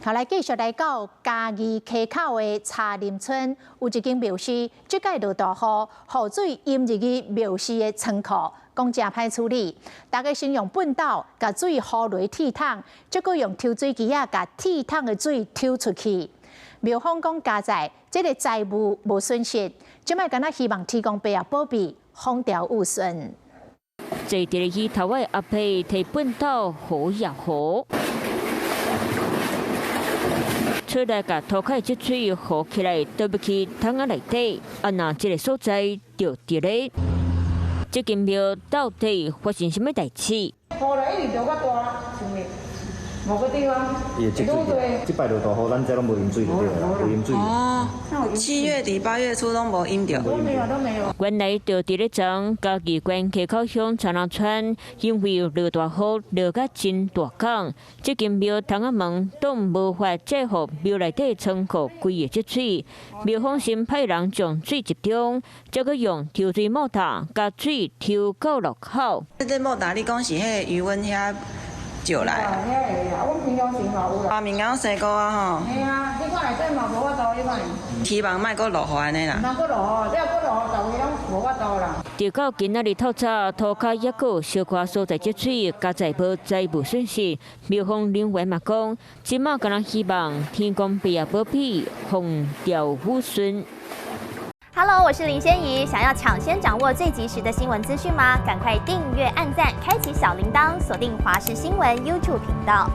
好，來繼續來到嘉義溪口的茶林村，有一間廟司，這擺落大雨，雨水淹入去廟司的倉庫，講誠歹處理。大家先用畚斗共水雨落鐵桶，再閣用抽水機仔共鐵桶的水抽出去。廟方講佳哉，這个財物無損失，這擺敢若希望天公伯啊保庇，風調雨順。坐佇咧魚頭的阿伯提畚斗，雨呀雨。出來共塗跤積水雨起來，倒入去桶仔內底。啊，若這个所在就佇咧，這間廟到底發生啥物代誌？雨來一直落較大，是毋是？某個地方，伊會積水，這擺落大雨，咱這攏無淹水就對啦，無淹水。哦，7月底8月初攏無淹著。都沒有，都沒有。原來就佇咧昨嘉義縣溪口鄉田林村，因為落大雨落甲真大工，這間廟窗仔門擋無法載予廟內底倉庫規个積水，廟方先派人將水集中，再閣用抽水莫達共水抽到落口。這個莫達你講是彼个魚塭遐借來啊？遐會啊，阮平常時嘛有啦。啊，物件生菇啊吼。嘿啊，你看內底嘛無法度彼款。希望莫閣落雨按呢啦。若閣落雨，這閣落雨，逐位攏無法度啦。直到今仔日透早，塗跤猶閣有小可所在積水，佳哉無財物損失。廟方人員嘛講，這馬敢若希望天公伯啊保庇，風調雨順。 Hello，我是林仙怡。想要搶先掌握最及時的新聞資訊嗎？趕快訂閱、按讚、開啟小鈴鐺，鎖定華視新聞 YouTube 頻道。